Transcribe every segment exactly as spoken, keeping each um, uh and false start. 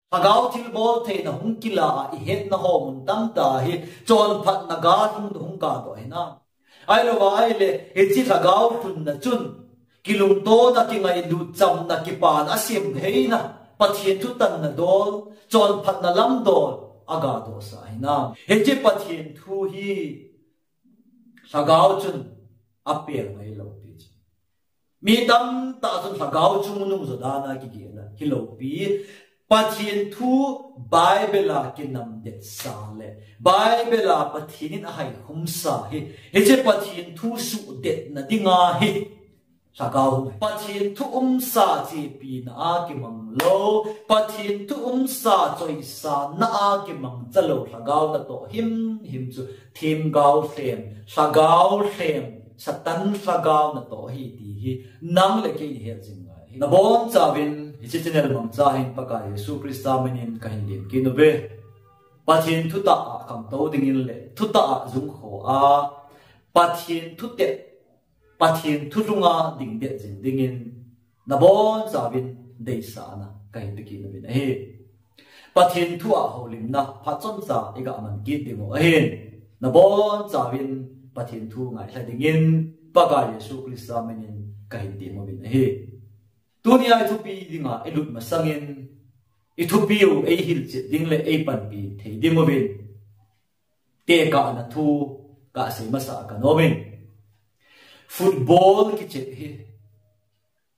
Lhagao thilbol theina hung kila a ihetna ho mun tamtah hi chonphatna gal hung hung kadoh hinam? Ahilouva ahile, hiche lhagao lhunna chun kilungtona, kingailut, chamna, kipana, asemtheina, Pathen thutanna dol, chonphatna lam dol agadohsah hinam? Hiche Pathen thu hi lhagao chun apeng mai lou pi chu. Mi tamtah chun lhagao chungnung jo dan a kigel a, hilou pi. Pathen thu Bible a kinamdetsa le Bible a Pathen in ahaikhumsa hi, hiche Pathen thu suhdetna dinga hi lhagao hung. Pathen thu umsa chepina a kimang lou, Pathen thu umsa choisana a kimangcha lou lhagao natoh himhim chu themgao lhem, lhagao lhem, Satan lhagao natoh ahi ti hi nang le kei ihet jing ngai. Nabonchauvin hiche channel mangcha hin Pakai Jesu Christa minin kahin lemkit uve. Pathen thutah a khangtou dingin le thutah a jungkho a, Pathen thutep, Pathen thu lunga dingdet jing dingin nabonchauvin deisahna kahin pekit uvin ahi. Pathen thu a houlimna phat chomcha iga man kit diu ahin, nabonchauvin Pathen thu ngailha dingin Pakai Jesu Christa minin kahin temuvin ahi. Tunia ithupi dinga ilut masangin, ithupiu eihilchet ding le eipanpi thei dinguvin tekahna thu kasei masa kanom in. Football kichep hi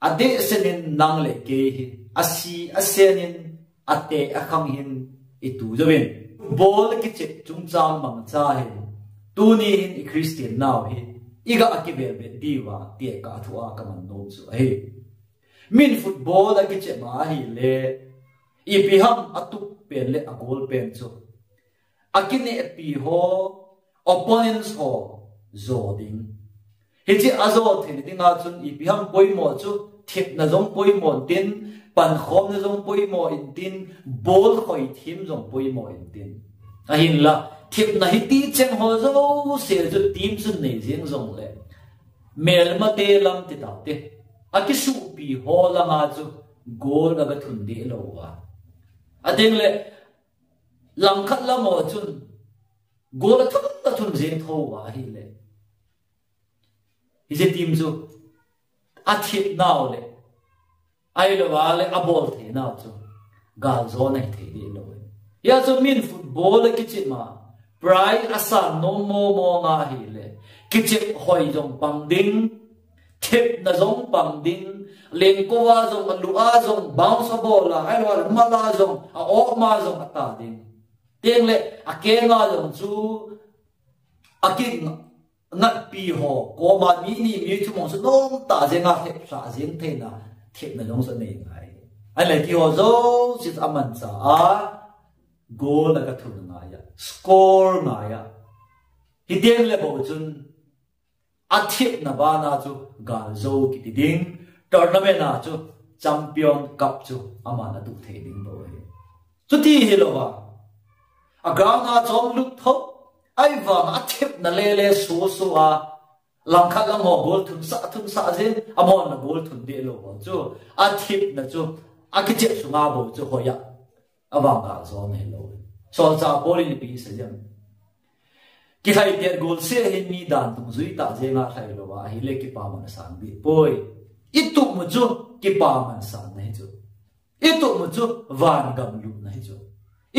adehsetin nang le kei hi asi asenin, ate akhang hin itu jouvin, football kichep chungchang mangcha hin tuni hin i Christian nau hi iga kivelvet diuva tekah thu a kaman nom chu ahi. Min football akichep ma ahile, ipi ham atup pen le agoal pen chu akinehpi ho, opponents ho jo ding. Hiche ajo theina dinga chun ipi ham poimo chu, thepna jong poimo intin, pankhomna jong poimo intin, ball khoithem jong poimo intin. Ahinla, thepna hiti cheng ho jouse chu team chun nei jeng jongle, melmate lam ti taute, akisuhpi ho langa chu goal aga thun deh louva, adeng le langkhat lam ho chun goal athun athun jeng thouva ahile, hiche team chu athepnau le, ahilouva le abol theinau chu galjona hithei deh lou. Hijeh chun min football akichep ma, prize asan nom mong mong ahile, kichep hoi jong pang ding, thepna jong pang ding, lengkouva jong, alu a jong, bounce abol a, ahilouva le mal a jong, a-op ma jong ata ding. Tengle akenga jong chu akingatpi ho koma mi ni mi thum ho chu nomtah jenga thepsah jeng theina thepna jong chu anei ngai. Ahile ti ho jouse chu amancha a, goal aga thun ngai a, score ngai a. Hitengle bou chun athepna bana chu galjo kiti ding, tournament a chu champion cup chu aman atuh thei ding bou ahi. Chuti hilouva, a ground a chomlut tho, ahivanga athepna lele soso a, langkhat lang ho goal thunsah thunsah jeng, amahon goal thun deh lou ho chu, athepna chu akichep sunga bou chu hoiya avang galjona hilou. Solchah Paul in ipi asei em? Kilhaitet golseh hi mi dan dungjui tah jenga lhai louva ahile kipaman asang deh poi. Itup mu chu kipaman sanna hi chu. Itup mu chu vangam lutna hi chu.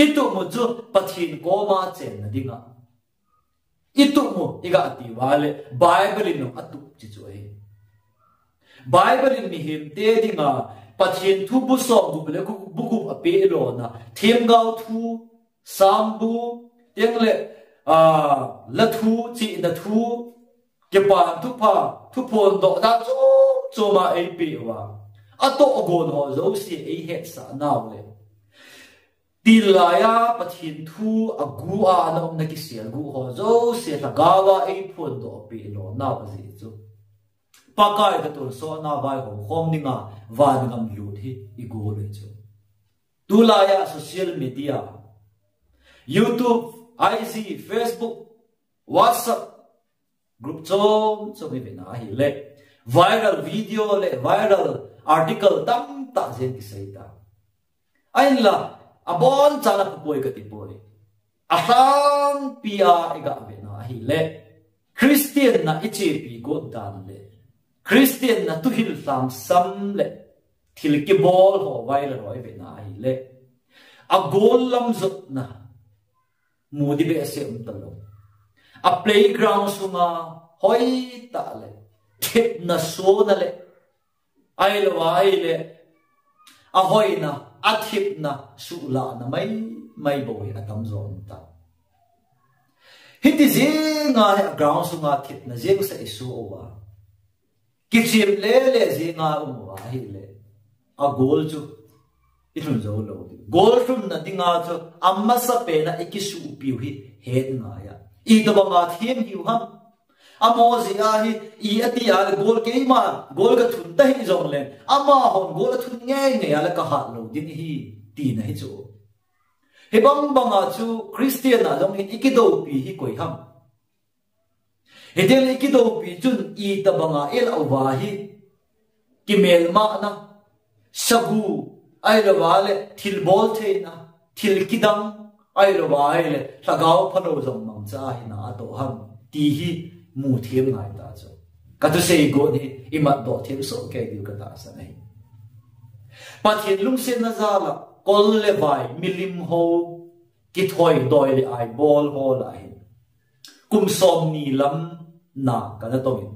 Itup mu chu Pathen koma chenna dinga itup mu iga tiuva le, Bible in jong atup chi chu ahi. Bible in mihemte dinga Pathen thu bu somgup le bu gup apeh lona, themgao thu, Sambu, tengle, a, la thu, chihna thu, kipan thupha, thuphondoh dan chom choma eipeh uva, atohgon ho jouse eihetsah nau le, tillai a Pathen thu agu a ana umna kiselguh ho jouse lhagao a eiphondoh peh lonau ajeh chu, Pakai katonsotna vaihom khom dinga vangam lut hi igoal ahi chu. Tulai a social media, YouTube, IG, Facebook, WhatsApp group chom chom ivena ahile, viral video le viral article tamtah jeng kisei ta. Ahinla, abonchan a pha poi kati poi. Alhangpi a iga vena ahile, Christian na ichepi got dan le Christian na thuhil lhangsam le thil kibol ho vai le loi vena ahile, agol lam jotna mu ding behseh um talou. A playground sunga hoitah le thepna sona le, ahilou ahile, ahoina, athepna, suhlahna maimai bou hi atamjo um tai. Hiti jenga hi a ground sunga thepna jeng sa iso uva, kichem lele jenga um uva ahile, agol chu ilhun jou lou ding. Gol lhunna dinga chu amasapen a ikisuhpiu hi het ngai a. Itobanga them hiu ham. Amaho jeh a hi, i ati a le gol keima, gol kalhun tahih jongle, amahon gol alhun ngeingei a le kahat lou ding ahi, tina hi chu. Hibang banga chu Christian a jong hin ikidoupi hi koi ham. Hitia le ikidoupi chun itobanga ilah uva hi, kimelmahna, sagu, ahilou va le thilbol theina, thil kidang, ahilou va le lhagao phalou jong mangcha hina atoh ham, ti hi mu them ngai ta chu. Kathusei got hi imatdoh them soh kei diu katahsan ahi. Pathen lungsetna jal a kol le vai, milim ho, kithoi doi le ai bol ho lah hin, kum somni lam na kana tongin,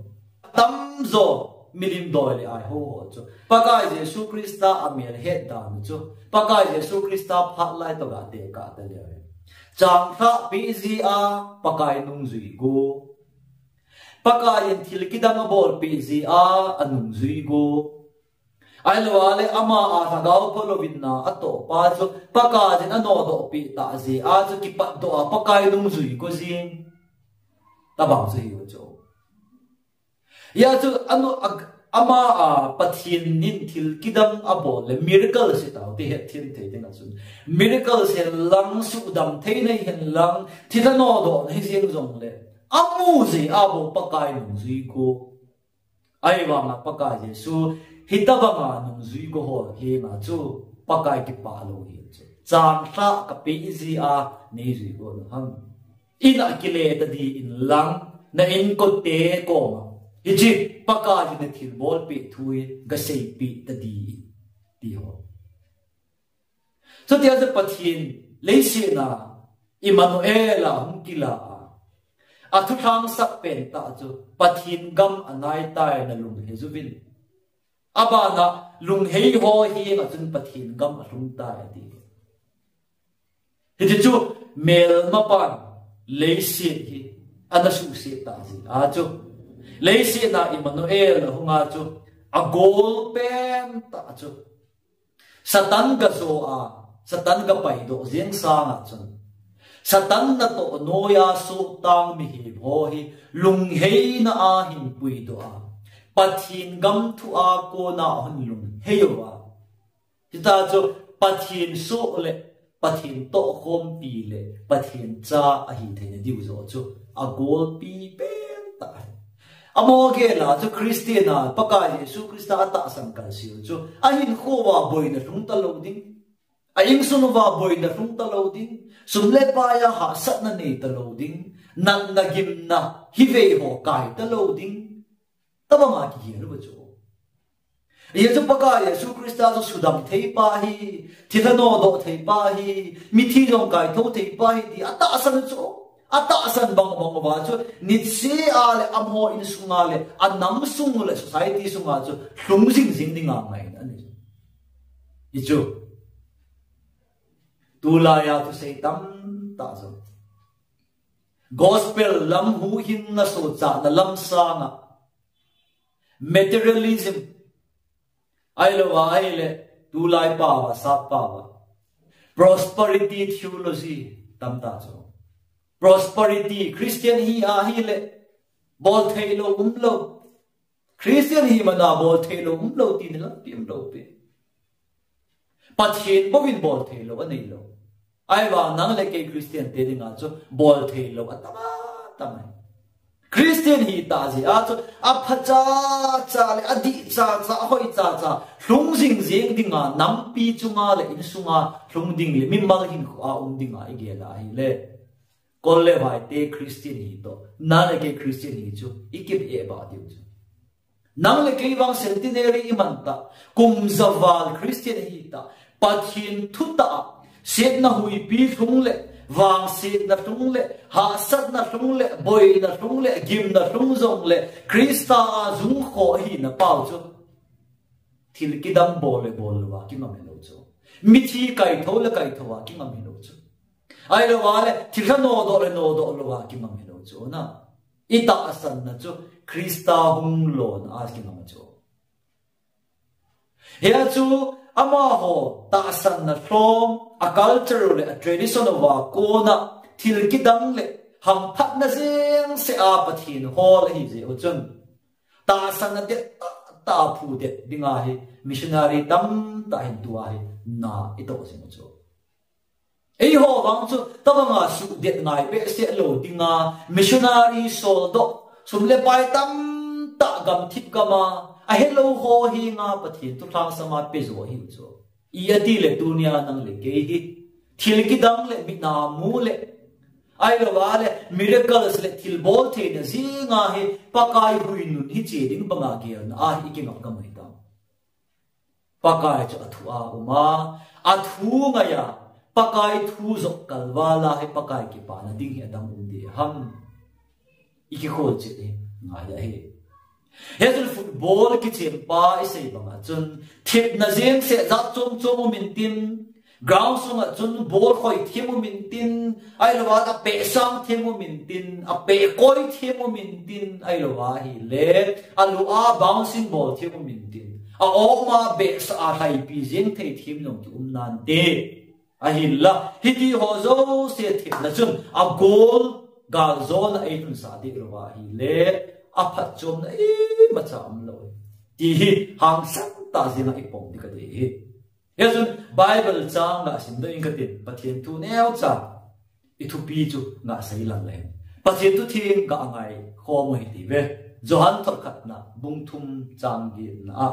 atamjo milim doi le ai ho ho chu Pakai Jesu Christa amel het dan chu, Pakai Jesu Christa phat lai toh ga tekah ta leu hen, changlhah peh jeh a Pakai nungjui go, Pakai in thil kidang abolpeh jeh a anungjui go, ahilou a le ama a lhagao phalou in na atohpa chu Pakaiyin anodohpeh tah jeh a chu kipatdoh a Pakai nungjui go jing, tobang chu hiu chu. Hia chu ano, a, ama a Pathen in thil kidang abol le miracle se tau ti hetthem thei dinga chun, miracle se lang, suhdam theina hihen lang, thilha nodohna hi jeng jongle, amu jeh a bou Pakai nungjui go. Ahivanga Pakai Jesu hitobanga nungjui go ho henga chu Pakai kipah lou hi chu. Changlhah kapeh jeh a neijui go u ham. In a kile tadin lang, na inkote koma, hiche Pakaiyin nathilbol peh thu hi gaseipeh tadin, ti ho. Chutia chu Pathen leiset a Emmanuel a hung kila a, athulhangsak pen tah chu Pathen gam anai tai, nalunghe uvin. Abana lunghei ho henga chun Pathen gam alhung tai ati. Hiti chu melmapan leiset hi ana suhset tah jeh a chu, leiset a Emmanuel ahunga chu agol pen tah chu Satan gajo a, Satan gapaidoh jeng sanga chun, Satan natoh noiya sohtang mihem ho hi lungheina a hin puidoh a, Pathen gam thu a kona ahung lunghei uva, hitia chu Pathen soh le Pathen tohkhompi le Pathen cha ahi theina diu joh chu agolpi pen tah ahi. Amaho gel a chu Christian a Pakai Jesu Christa atahsan kalsel chu ahinkho uva boina lhung talou ding, a insung uva boina lhung talou ding, sum le pai a hahsatna nei talou ding, natna gimna hivei ho kai talou ding, tobanga kigel uva chu. Hijeh chun Pakai Jesu Christa chu sudam theipa ahi, thilha nodoh theipa ahi, mithi jong kaitho theipa ahi ti atahsan chu, atahsan bangbang uva chu, niseh a le amaho insung a le anam sung le society sunga chu lhung jingjing dinga ngai ahi. Hichu tulai a thusei tamtah jong, gospel lam huhhingna, sohchatna lam sanga materialism, ahilouva ahile tulai pao a, sap pao a, prosperity theology tamtah jong. Prosperity, Christian hi ahile boltheilou umlou, Christian hi mana boltheilou umlou tina lampi umlou pi. Pathen bouvin boltheilou aneilou. Ahivang nang le kei Christian te dinga chu boltheilou atama tama ahi. Christian hita jeh a chu apha chacha le adih chacha, ahoi chacha lhung jing jeng dinga, nampi chunga le insunga lhung ding le mimal hinkhoa um dinga igel ahile, kol le vai te Christian hi toh nang le kei Christian hi chu ikibeh ba diu chu. Nang le kei vang centenary iman ta, kum javal Christian hita, Pathen thutah a, setna huipi lhung le, vangsetna lhung le, hahsatna lhung le, boina lhung le, gimna lhung jong le, Christa a jungkho hina pau chu thil kidang bol le bol louva kingam hilou chu. Mithi kaitho le kaitho a kingam hilou chu. Ahilouva le thilha nodoh le nodoh louva kingam hilou chu na. Itahsanna chu Christa hung lona a kingam chu. Hia chu amaho tahsanna lhom, a culture le a tradition uva kona thil kidang le hamphatna jeng se a Pathen hol ahi jeh u chun, tahsanna det tah tah phudet dinga hi missionary tamtah hin tua hi na itoh jing u chu. Eiho vang chu tabanga suhdet ngai behseh lou dinga missionary soldoh, sum le pai tamtah gamthip gama ahelou ho henga Pathen thu lhangsama pejo ahiu chu. Iti le tunia nang le kei hi thil kidang le mina mu le, ahilouva le miracles le thilbol theina jinga hi Pakai huinun hiche ding banga gelna a hi ikingap gam ahitam. Pakai chu athu a um a, athu ngai a, Pakai thu jong kalval a hi Pakai kipana ding hi adang um ding ham? Ikikhol chet hi ngai ahi. Hichun football kichem pa isei banga chun thepna jeng se jat chom chom um intin, ground sunga chun ball khoi them um intin, ahilouva le apeh sang them um intin, apeh koi them um intin, ahilouva ahile alu a bouncing ball them um intin, a-om a behseh a lhaipi jeng thei them jong kium nante. Ahinla hiti ho jouse thepna chun a goal galjona eilhunsah deh louva ahile aphatchomna imacha umlou ti hi hangsan tah jenga ipom ding kadei hi. Hichun Bible chang gasim doh inge katin, Pathen thu neocha ithupi chu gasei lang leng, Pathen thu theng gangai khom u hite ve. Johan thot khatna bung thum chang getna a,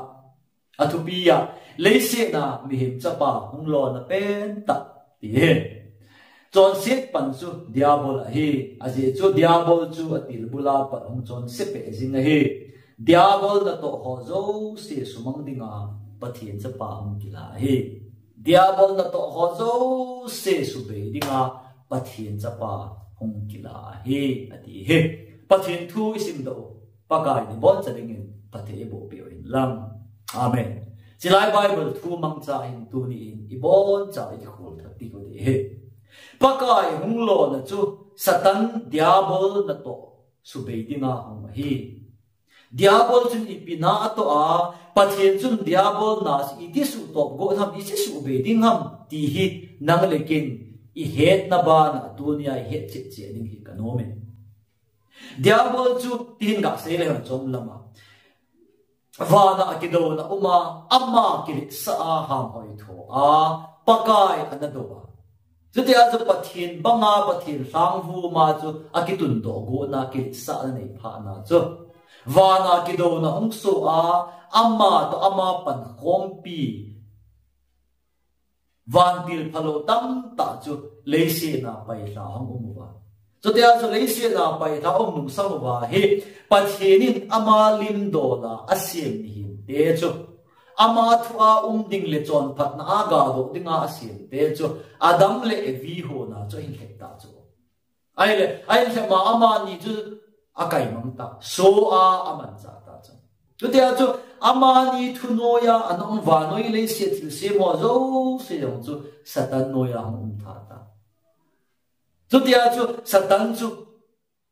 athupi a, leiset a mihem chapa hung lona pentah ti hi. Chonset pan chu Diabol ahi, ajeh chu Diabol chu atilbul a pat hung chonse peh jing ahi. Diabol natoh ho jouse sumang dinga Pathen chapa hung kila ahi. Diabol natoh ho jouse subei dinga Pathen chapa hung kila ahi, ati hi. Pathen thu isim doh u, Pakai in iboncha dingin phatthei eiboh peh u hen lang. Amen. Chulai Bible thu mangcha hin tuni in iboncha ikikhol thei ding ahi. Pakai hung lona chu Satan Diabol natoh subei dinga hung ahi. Diabol chun ipi na atoh a, Pathen chun Diabol na chu iti suhtop got ham, iti subei ding ham ti hi nang le kei in ihetna bana tunia ihet chet chet ding hi kanom e. Diabol chu tihin gasei leng chom lama vana akidouna uma, ama kiletsah a, hamhoi tho a, Pakai ana dou a. Chutia chu Pathen banga, Pathen lhangvuma chu akitundoh gotna, kiletsahna nei phatna chu vana kidouna hung soh a, ama toh ama pankhompi vantil phalou tamtah chu leiset a pailha hung um uva. Chutia chu leiset a pailha um nungsang uva hi Pathen in ama lim dola asem mihemte chu, ama thua um ding le chonphatna a gadoh dinga asemte chu Adam le Evi hona chu ahin lhep ta chu. Ahile, ahin lhep ma amani chu akaimang ta, soh a amanchah ta chu. Chutia chu amani thu noiya ana um vannoi leiset thilsem ho jouse jong chu Satan noiya hung um tha ta. Chutia chu Satan chu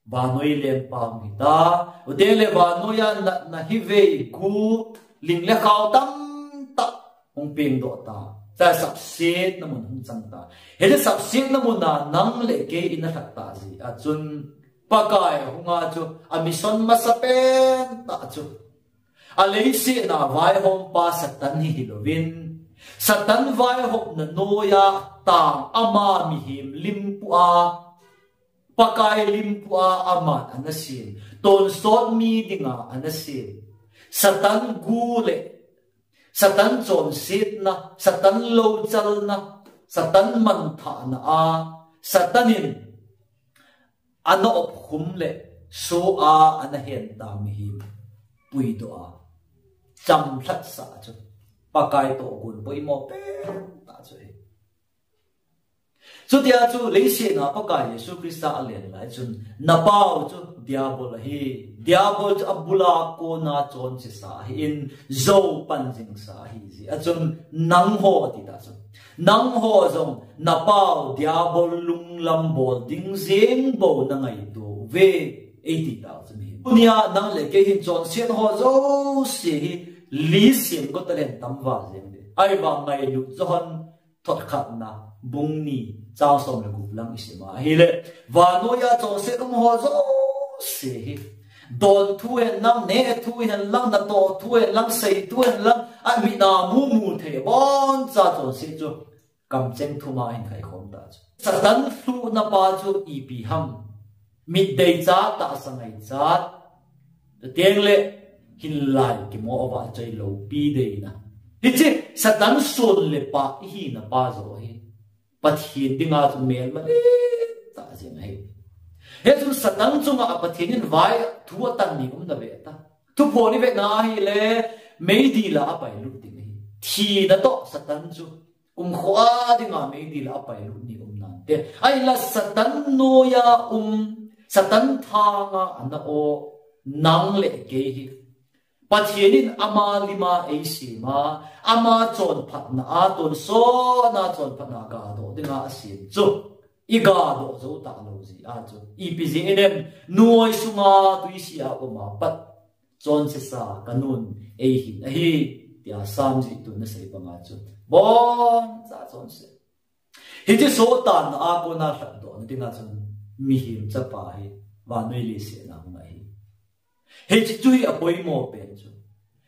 vannoi lengpa hung hita. Chuteng le vannoiya natna hivei, gu, ling le khao tamtah hung pengdoh ta. Chule sapsetna mun hung chang ta. Hiche sapsetna muna nang le kei ina lhah tah jeh a chun Pakai hunga chu a mission masapen tah chu a leiset a vaihompa Satan hi hilouvin, Satan vaihomna noiya tang ama mihem limpu a, Pakai limpu a aman ana sem. tonsot mi dinga ana sem. Satan gu le Satan chonsetna, Satan lochalna, Satan manthahna a Satan in ana opkhum le so a ana hentah mihem puidoh a chamlhatsah chu Pakai toh gon poimo pentah chu ahi. Chutia chu leiset a Pakai Jesu Christa alen lai chun, na pau chu Diabol ahi. Diabol chu abula kona chonsesa ahin, jou panjingsa ahi jeh a chun, nangho ati tah chu, nangho jong na pau Diabol lunglam bol ding jeng bou na ngaito uve, eiti tah chu ahi. Tunia nang le kei hin chonset ho jouse hi list sem got a len tam val jeng ding. Ahivang ngailut joh hon Thot khatna, bung ni, chang som le gup lang i sim a ahile, vannoiya chonset um ho jouse hi, don thu hen lang, neh thu hen lang, natoh thu hen lang, sei thu hen lang, a mit a mu mu thei aboncha chonset chu kamcheng thum a hin khaikhom ta chu. Satan lhuhna pa chu ipi ham? Mit deichat, tahsa ngaichat, chuteng le hinlai kimo a vahchoi loupi deina. Hiche Satan son le pah ihina pa joh hi Pathen dinga chu melma lentah jeng ahi. Hichun Satan chunga Pathen in vai thu atan ni um nave ta. Thuphon i vetna ahile, meidil a apailut ding ahi. Thina toh Satan chu kumkho a dinga meidil a apailut ni um nante. Ahinla Satan noiya um, Satan thanga ana o nang le kei hi, Pathen in ama lima eisem a, ama chonphatna a, tonsot a chonphatna a gadoh dinga asem chu, i gadoh jou talou jeh a chu, ipi jeh inem, noi sunga tui sea um a pat chonsesa kanun eihin ahi, tia Sam jihtu'n asei banga chu, boncha chonse. Hiche sohtanna a kona lhatdohna dinga chun, mihem chapa hi vannoi leiset a hung ahi. Hiche chu hi apoimo pen chu.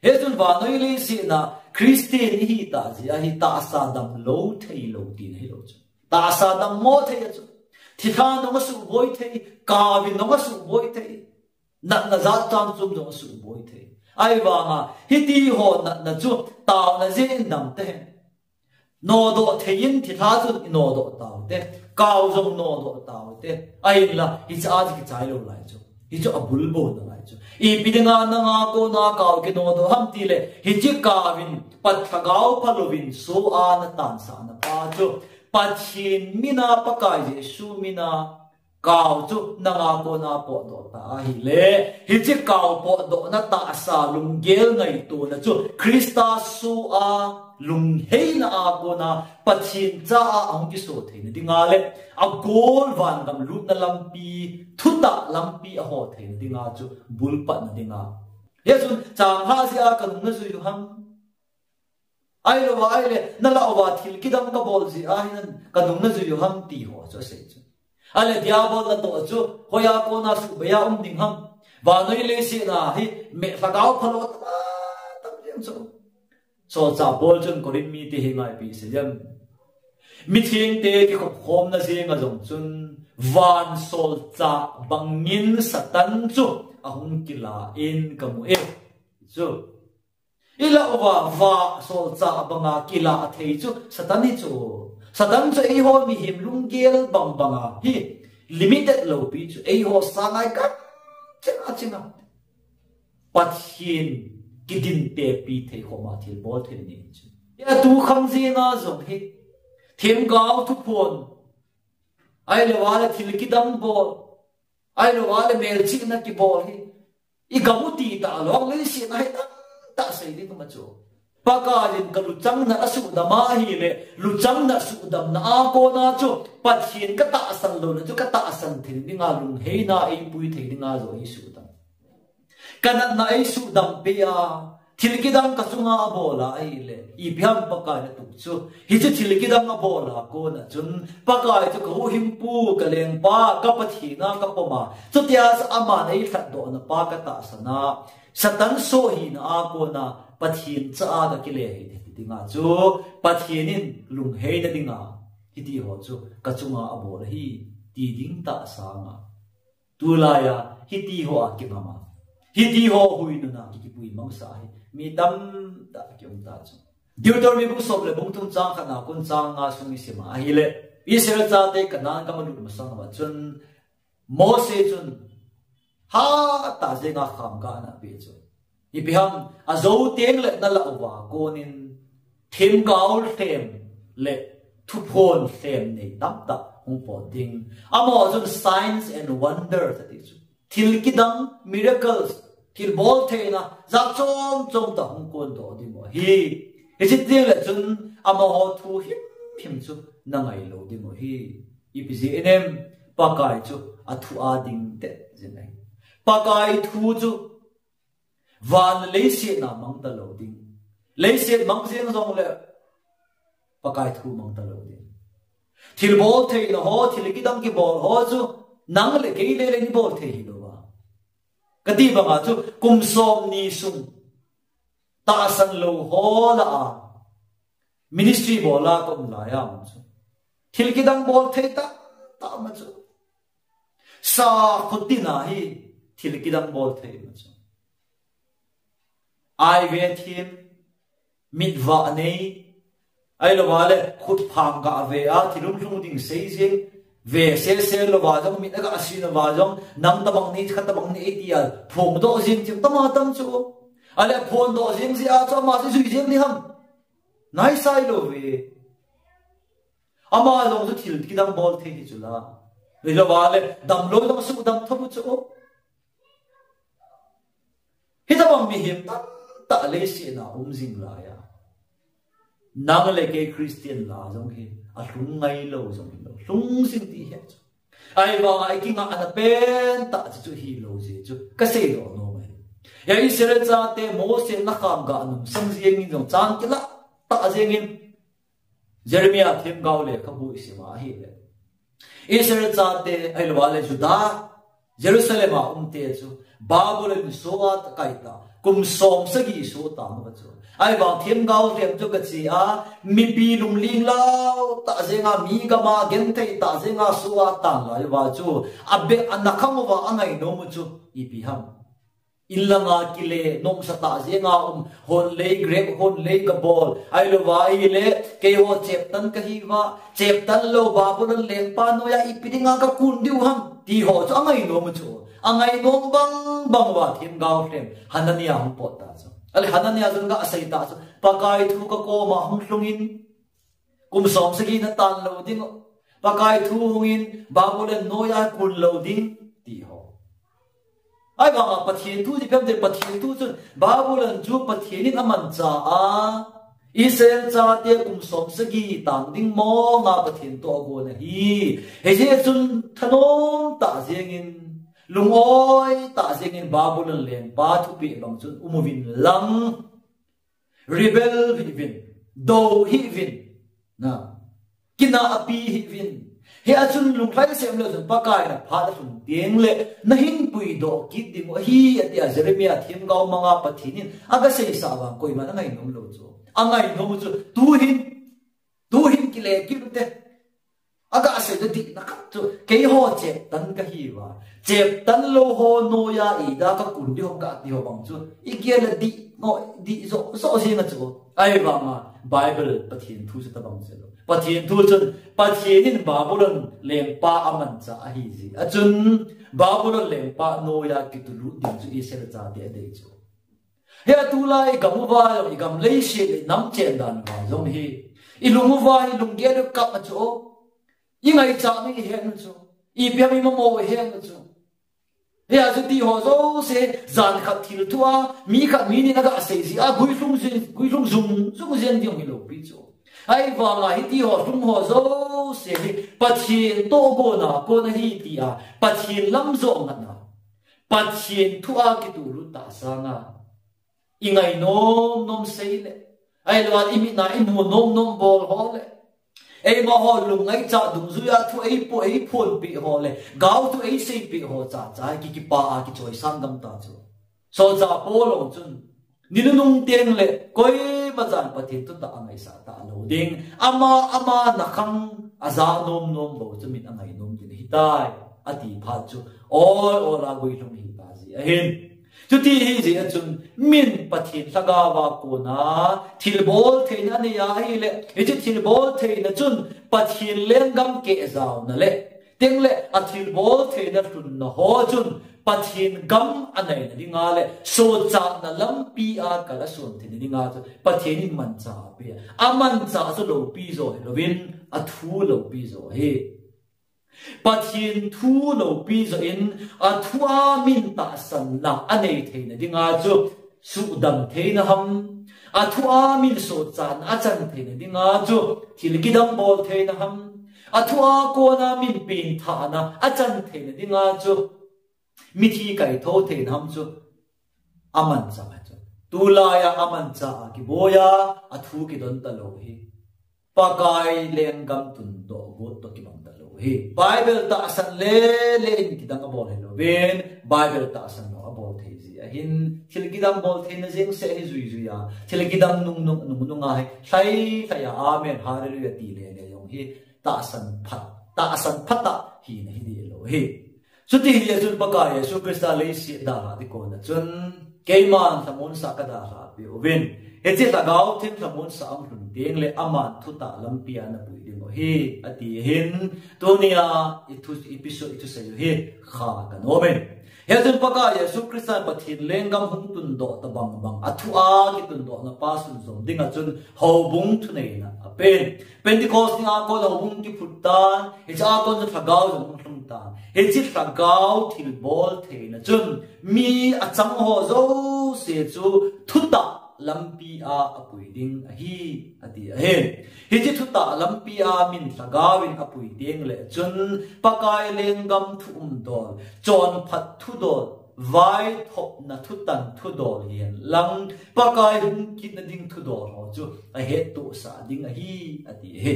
Hichun vannoi leiset a Christian ihi tah jeh a hi tahsa damlou theilou tina hilou chu. Tahsa dammo thei a chu. Thilha nung asuhboi thei, kauvin nung asuhboi thei. Natna jat chom chom jong asuhboi thei. Ahivanga, hitiho natna chu, taona jeh in dam tahen. Nodoh thei in thilha chun i nodoh taute. Kau jong nodoh taute. Ahinla, hiche a chu kichai lou lai chu. Hichu abul bouna lai chu. Ipi dinga nanga kona kau kinodoh ham tile, hiche kauvin, Pat Lhagao phalouvin so a natansahna pa chu, Pathen mina, Pakai Jesu mina, kau chu nanga kona potdoh ta ahile, hiche kau potdohna tahsa lunggel ngaitona chu Christa so a lungheina a kona Pathen cha a ahung kiso theina dinga le, agol vangam lutna lampi, thutah lampi aho theina dinga chu bulpatna dinga. Hichun, changlhah jeh a kanung najui u ham? Ahilouva ahile, nalah uva thil kidang kabol jeh a hin kanung najui u ham ti ho chu asei chu. Ahile, Diabol natoh chu hoiya kona suhbei a um ding ham? Vannoi leiset a hi, Lhagao phalou tah tah jeng chu. Solchah Paul chun Corinth mite hi ngaipi asei em? Mithengte kikhopkhomna jenga jong chun, van solchah bangin Satan chu ahung kila in kamu e, chu. Ilah uva, va solchah banga kila thei chu Satan hi chu. Satan chu eiho mihem lunggel bangbanga hi limited loupi chu, eiho sanga hi kamcheng a chenga Pathen kidintepi thei khoma thilbol thei ni chu. Hia tukhang jenga jong hi themgao thuphon, ahilouva le thil kidang bol, ahilouva le melchihna kibol hi igam u titah lou, leiset a hi tamtah sei ding um a chu. Pakaiyin kaluchang nat asuhdam ahile, luchang nat suhdamna a kona chu Pathen katahsan louna chu katahsan thei dinga, lungheina eipui thei dinga jong eisuhdam. Kanatna eisuhdam peh a, thil kidang kachunga abol a ahile, ipi ham Pakai natoh chu. Hiche thil kidang abol a kona chun, Pakai chu kahuhhingpu, kalengpa, ka Pathen a kapom a, chutia chu aman eilhatdohna pa katahsan a, Satan soh hina a kona Pathen cha a kakile hi thei dinga chu, Pathen in lungheina dinga hitiho chu kachunga abol ahi, ti ding tah sanga. Tulai a hiti ho a kingam a, hiti ho huinun a ki, kipui mangsa hi mi tamtah kium ta chu. Deuteronomy bung som le bung thum chang khat na kon chang nga sung i sim a ahile, Israel chate Canaan gam a lut masang uva chun Mose chun hatah jenga khamgah ana pe chu. Ipi ham, ajo teng le na lah uva konin themgao lhem le thuphon lhem nei tamtah hung pot ding. Amaho chun signs and wonders ati chu. Thil kidang, miracles, thil bol theina jat chom chom tah hung kondoh ding u ahi. Hichi teng le chun amaho thu himhim chu na ngai lou ding u ahi. Ipi jeh inem? Pakai chu athu a ding tah jeh in ahi. Pakai thu chu van le leiset a mang talou ding. Leiset mang jeng jongle Pakai thu mang talou ding. Thil bol theina ho, thil kidang kibol ho chu nang le kei le le ni bol thei hilou a. Kati banga chu kum som ni sung tahsan lou ho lah a ministry bol a ka um lai a um chu. Thil kidang bol thei tah, tah ma chu. Sa khut tina hi thil kidang bol thei ma chu. Ai ve thim, mit vah nei, ahilou va le khut phang gah ve a, thil hung lhung ding sei jing, ve sese lou va jong, mit a gah sin lou va jong, nang tabang nei, khat tabang nei tia phongdoh jing thim tama tam chu. Ale phondoh jing jeh a chu ama chu jui jing ding ham? Naisai lou ve. Ama jong chu thil kidang bol thei hi chu la. Ahilou va le damlou jong sudam tho bu chu. Hitabang mihem tamtah leiset a um jing lai a, nang le kei Christian la jong hi alhung ngai lou jong hilou, lhung jing ti hi chu. Ahivanga i kingahna pen tah chu, chu hilou jeh chu ka seidoh nom ahi. Hia Israel chate Mose na khamgah nung sang jeng in jong chang kilah tah jeng in Jeremiah themgao lekhabu i sim a ahile, Israel chate ahilou va le Judah, Jerusalem a umte chu Babylon soh a akai ta, kum som sagi soh tang uva chu. Ahivang themgao lhem chu gache a, mipi lungling lau tah jenga, mi gam a genthei tah jenga soh a tang lai uva chu, abeh a nakhang uva angainom u chu ipi ham? In langa kile, nomsa tah jenga um, hon lei, grape hon lei kabol. Ahilou va ahile, keiho cheptan kahi uva, cheptan lou Babylon lengpa noiya ipi dinga kakun diu ham, ti ho chu angainom u chu. Angainom bang bang uva themgao lhem Hananiah hung pot ta chu. Ale Hananiah jong gasei ta chu. Pakai thu kakoma hung lhung in, kum som sagi natan lou ding u. Pakai thu hung in, Babylon noiya kun lou ding, ti ho. Ahivanga Pathen thu ti pem te, Pathen thu chun Babylon chu Pathen in amancha a, Israel chate kum som sagi tang ding monga Pathen toh agon ahi. Hijeh chun thanom tah jeng in, lungoi tah jeng in Babylon lengpa thupeh bang chun um uvin lang. Rebel hih uvin, dou hih uvin, na, kinahpi hih uvin. Hia chun lunglhai sem leu chun Pakai in aphat alhung teng le, nahin puidoh kit ding u ahi, atia Jeremiah themgao manga Pathen in agaseisah vang koiman angainom lou chu. Angainom u chu, tuhin, tuhin kile kit u te. Agasei chu dihna khat chu, keiho cheptan kahi uva, cheptan lou ho noiya ida kakun ding ham kati ho bang chu, igel a dih ngoi, dih jo, jo jeng a chu. Ahivanga Bible Pathen thu chu tabang chu lou. Pathen thu chun, Pathen in Babylon lengpa amancha ahi jeh a chun, Babylon lengpa noiya kitulut ding chu Israel chate adei chu. Hia tulai i gam uva jong, i gam leiset le nam chen dan uva jong hi, i lung uva hi lunggel u kap a chu, i ngaichat u i het u chu, ipi ham i mamo u i het u chu. Hia chu ti ho jouse, jan khat thil thu a, mi khat mi ni in agasei jeh a, guilhung jing, guilhung jung, jung jeng ding hilou pi chu. Ahivanga hiti ho, lhung ho jouse hi, Pathen tohgon a kon ahi tia, Pathen lam joh ngatna, Pathen thu a kitulut tah sanga, i ngai nom nom sei le, ahilou a i mit a i mu nom nom bol ho le, eima ho lungngaichat dungjuia thu eipoh eiphonpeh ho le, gao thu eiseipeh ho chacha, ki, kipa a kichoisan gam ta chu. Solchah Paul jong chun, ni nunung teng le, koima chan Pathen thutah angaisah talou ding, ama, ama nakhang ajah nom nom bou chu min angai nom ding ahitai. ati phat chu, oi, ola guilhung hi ta ji ahin. Chuti hi ji a chun, min Pathen lhagao a kona thilbol theina anei a ahile, hiche thilbol theina chun Pathen lenggam kehjaona le, tengle a thilbol theina lhunna ho chun Pathen gam aneina dinga le, sochatna lampi a kal a son theina dinga chu Pathen in manchah ape. Amanchah chu loupi jo hilouvin, athu loupi jo ahi. Pathen thu loupi jo in, athu a min tahsanna anei theina dinga chu suhdam theina ham, athu a min sochatna achan theina dinga chu thil kidang bol theina ham, athu a kona min pengthahna achan theina dinga chu mithi kaitho theina ham chu amanchah ahi chu. Tulai a amanchah a kiboi a, athu kidon talou hi Pakai lenggam tundoh got toh kibang talou hi. Bible tahsan lele in kidang abol hilouvin, Bible tahsan lou abol thei ji ahin, thil kidang bol theina jeng seh hi juijui a, thil kidang nungnung, nungnung a hi lhai lhai a amen, hallelujah ti lele jong hi tahsan phat, tahsan phat a hina hi dih lou hi. Chuti hi a chun Pakai Jesu Christa leiset dalha ding kona chun, keiman lhamonsah kadalha peh uvin, hiche lhagao theng lhamonsah ahung lhun tengle aman thutah lampi a napui ding u ahi, ati ahin, tunia i thu, i episode, i thusei u hi kha kanom in. Hia chun Pakai Jesu Christa Pathen lenggam hung tundoh tabang bang, athu a kitundohna pa sunjom dinga chun houbung thuneina apen. Pentecost ni a kon houbung kiphut tan, hiche a kon chun lhagao jong hung lhung tan. Hiche lhagao thilbol theina chun mi achang ho jouse chu thutah lampi a apui ding ahi, ati ahi. Hiche thutah lampi a min lhagao in apui tengle chun Pakai lenggam thu umdol, chonphat thudol, vaithopna thutan thudol hihen lang, Pakai hung kitna ding thudol ho chu ahettohsah ding ahi, ati ahi.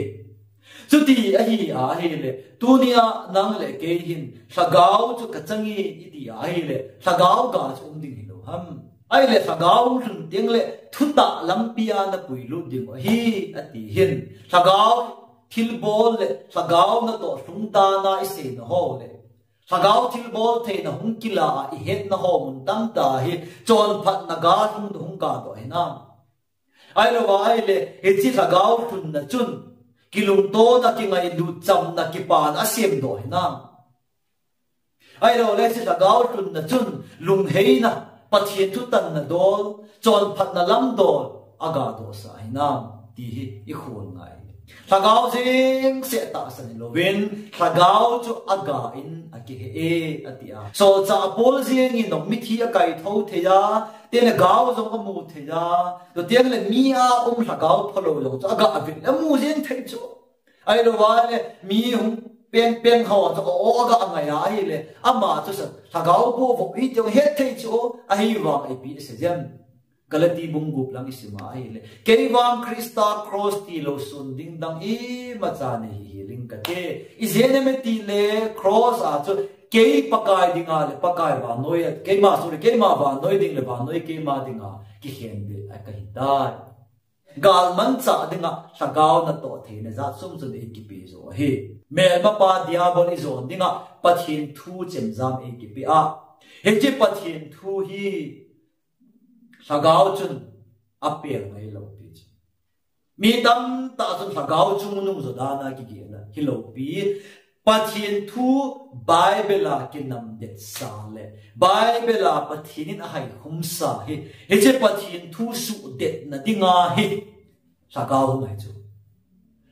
Chuti ahi ahile, tunia nang le kei hin lhagao chu kachang e iti ahile, lhagao ga chu um ding hilou ham? Ahile lhagao hung lhun tengle thutah lampi a napui lut ding u ahi, ati hin. Lhagao thilbol le lhagao natoh lhung dan a iseina ho le lhagao thilbol theina hung kila a ihetna ho mun tamtah hi chonphatna ga lhung hung ga doh hinam? Ahilou ahile, hiche lhagao lhunna chun kilungtona, kingailut, chamna, kipana asemdoh hinam? Ahilouleh hiche lhagao lhunna chun lungheina, Pathen thutanna dol, chonphatna lam dol agadohsah hinam ti hi ikhol ngai. Lhagao jeng seh tahsan hilouvin, lhagao chu aga in akihe e, ati a. Solchah Paul jeng in jong mithi akaitho thei a, tengle gao jong amu thei a, chuteng le mi a um lhagao phalou jong chu aga avil amu jeng thei chu. Ahilou vale mi hung peng peng ho chu o aga ngai a ahile, ama chu sa lhagao boh vo iti jong het thei chu, ahivang ipi asei jem? Galati bung gup lang isim a ahile, kei vang Christa cross tilou sun ding dang imacha nei hih hel ing kate. Ijeh inem itile cross a chu kei Pakai dinga le Pakai vannoi a, keima, sorry, keima vannoi ding le vannoi keima dinga kikhenbeh a kahitai. Galmanchah dinga lhagao natoh theina jat sum chun eikipe jo ahi. Melmapa Diabol ijon dinga Pathen thu chemjam eikipe a, hiche Pathen thu hi lhagao chun apel ngai lou pi chu. Mi tamtah chun lhagao chungnung jo dan a kigel a, hilou pi. Pathen thu Bible a kinamdetsa le Bible a Pathen in ahaikhumsa hi, hiche Pathen thu suhdetna dinga hi lhagao hung ahi chu.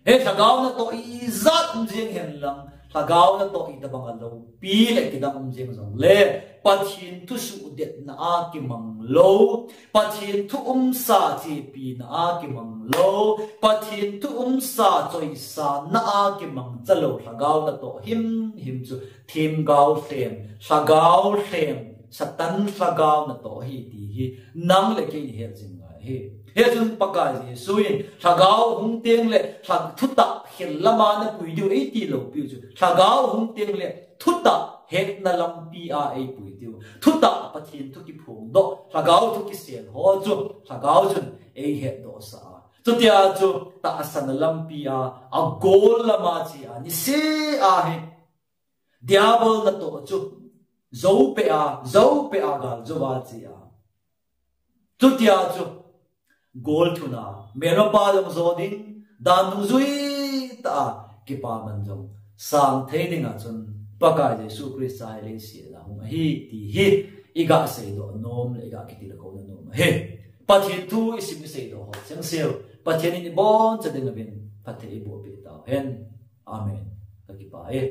He lhagao natoh ijat um jeng hen lang, lhagao natoh itobang a loupi le kidang um jeng jongle, Pathen thu suhdetna a kimang lou, Pathen thu umsa chepina a kimang lou, Pathen thu umsa choisana a kimangcha lou lhagao natoh himhim chu themgao lhem, lhagao lhem, Satan lhagao natoh ahi ti hi nang le kei ihet jing ngai ahi. Hichun Pakai Jesu in lhagao hung teng le lha-, thutah khel lama napui diu eiti lou piu chu, lhagao hung teng le thutah hetna lampi a eipui diu, thutah Pathen thu kiphongdoh, lhagao thu kisel ho chu lhagao chun eihetdohsah a, chutia chu tahsanna lampi a, agol lama che a, niseh a hi Diabol natoh chu, jou peh a, jou peh a gal jou a che a. Chutia chu, gol thuna, melmapa jong jo ding, dan dungjui tah a, kipaman jong sang thei dinga chun, Pakai Jesu Christa hi leiset a hung ahi, ti hi, i ga seidoh nom le i ga kitilkhouna nom ahi. Pathen thu i sim i seidoh ho, seng sel, Pathen in i boncha ding uvin, phatthei i boh peh tauhen. Amen. Ka kipah e.